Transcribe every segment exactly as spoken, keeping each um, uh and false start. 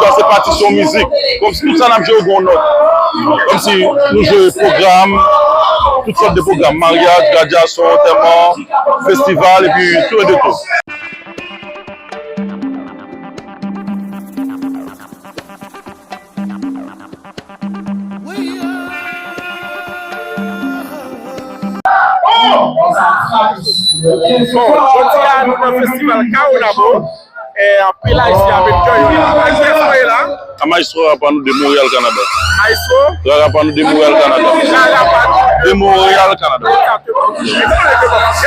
Sa se pati, se yon mizik. Kòmsi tout sa n ap jwe yo gen yon nòt. Kòmsi nou jwe pwogram, tout sòt de pwogram, maryaj, gradyasyon, antèman, festival, epi tou e de tou. Bon, jodi a nou nan festival Kawonabo. E, anpil Ayisyen ap enjoy yo la. Ak kiyès nou ye la? A Maestro Rara Pa Nou de Montréal, Canada. Maestro? Rara Pa Nou de Montréal, Canada. Rara Pa Nou de Montréal, Canada. Gen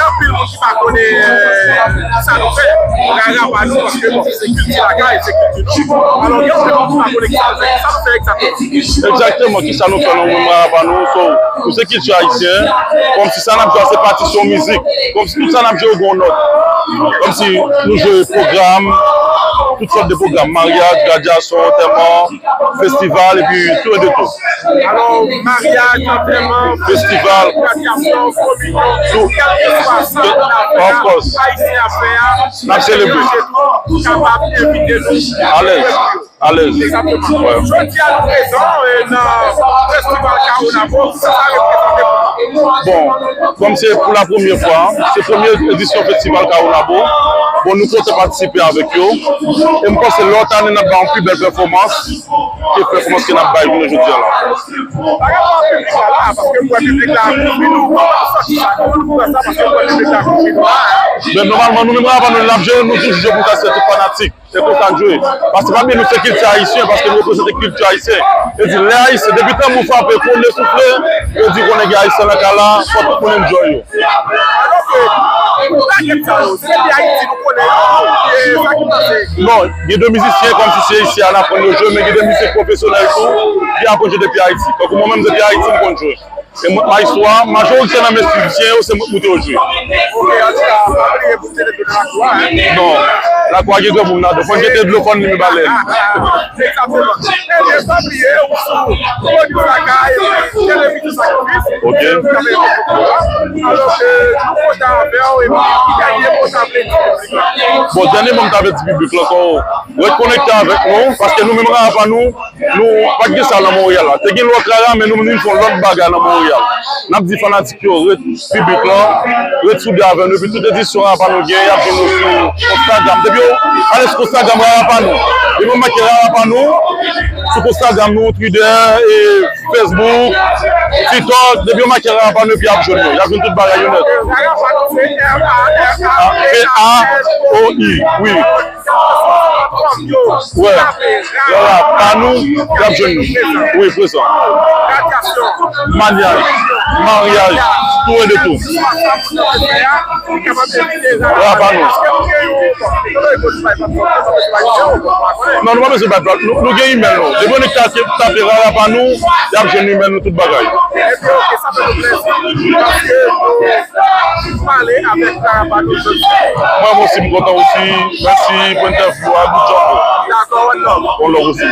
anpil moun ki pa konnen, eh, sa nou fè. Rara Pa Nou, paske, bon, se kilti lakay, se kilti nou. Alò, gen anpil moun ki pa konnen ki sa nou fè, ki sa nou fè egzakteman. Egzakteman, kisa nou fè nan Rara Pa Nou? So, nou se kilti ayisyen, kòmsi sa n ap jwe a se pati, se yon mizik. Kòmsi tout sa n ap jwe yo gen yon nòt. Kòmsi nou jwe pwogram, tout sòt de pwogram, maryaj, gradyasyon, antèman, festival, epi tou e de tou. Alò, maryaj, antèman, festival, gradyasyon, kominyon, tou, kèlkeswa sa n ap fè a, of course, Ayisyen ap fè a, n ap selebre, kapab envite nou. Alèz. Alèz. Egzakteman. Jodi a nou prezan, eh, nan festival Kawonabo, sa sa reprezante pou nou? Bon, kòm se pou la premye fwa, se premye edisyon festival Kawonabo. Bon, nou kontan patisipe avèk yo. E m panse lòt ane n ap bay yon pi bèl pèfòmans ke pèfòmans ke n ap bay jounen jodi a la. Pa rapò ak piblik la la, paske m wè piblik la ap kouvri nou, kòman nou santi sa? Kòman nou pran sa? Paske m wè piblik la ap kouvri nou la. Men nòmalman, nou menm Rara Pa Nou, lè n ap jwe, nou toujou jwe pou satisfè tout fanatik. Se konsa n jwe. Paske pa bliye nou se kilti ayisyen, paske nou reprezante kilti ayisyen. E di, lè ayisyen, depi tanbou frape, kòne soufle, yo di konnen gen ayisyen nan kay la, fò tout moun enjoy yo. Alò ke, pou pakèt sa yo, se depi Ayiti nou konnen yo, oubyen sa ki pase? Non, gen de mizisyen kòmsi se isi a n aprann yo jwe, men gen de mizisyen pwofesyonèl tou, ki aprann jwe depi Ayiti. Tankou mwen menm, depi Ayiti, m konn jwe. E mwen, Maestro a, majorite nan mizisyen yo, se mwen ki moute yo jwe. Ok, antouka, pa bliye pou mete dlo nan lakou a, hein? Non, lakou a gen granmoun ladan. Fò n jete dlo, fò n limen balèn. Egzakteman. Ebyen, pa bliye, ou sou Pwodui Saga, epi Televizyon Sakrifis. Ok. Alò ke nou kontan avè w, epi ki dènye mo w ta vle di piblik la? Bon, dènye mo m ta vle di piblik la ankò, ret konekte avèk nou, paske nou menm Rara Pa Nou, nou pa t gen sa nan Monreyal la. Te gen lòt Rara, men nou vin fè yon lòt bagay nan Monreyal. N ap di fanatik yo, ret piblik lan, ret soude avè nou. Epi tout edisyon Rara Pa Nou gen, y ap jwenn nou sou Instagram. Depi yo ale sou Instagram Rara Pa Nou. Depi yo make Rara Pa Nou, sou Instagram nou, Twitter, e Facebook, TikTok, depi yo make Rara Pa Nou, epi y ap jwenn nou. Y ap jwenn tout bagay yo nèt. Rara Pa Nou, se R A R A P A O I, wi. Wè. Rara Pa Nou, y ap jwenn nou. Wi, prezan. Maryaj, maryaj, tou e de tou. Rara Pa Nou. Non, nou pa bezwen bay plat. Nou, nou gen email nou. Depi nou tape, tape Rara Pa Nou, y ap jwenn email nou, tout bagay. Epi, ok, sa fè nou plezi. Paske nou pale avèk Rara Pa Nou jodi a. Mwen osi, m kontan osi. Mèsi pou entèvyou a, good job. Dakò, one love. One love osi.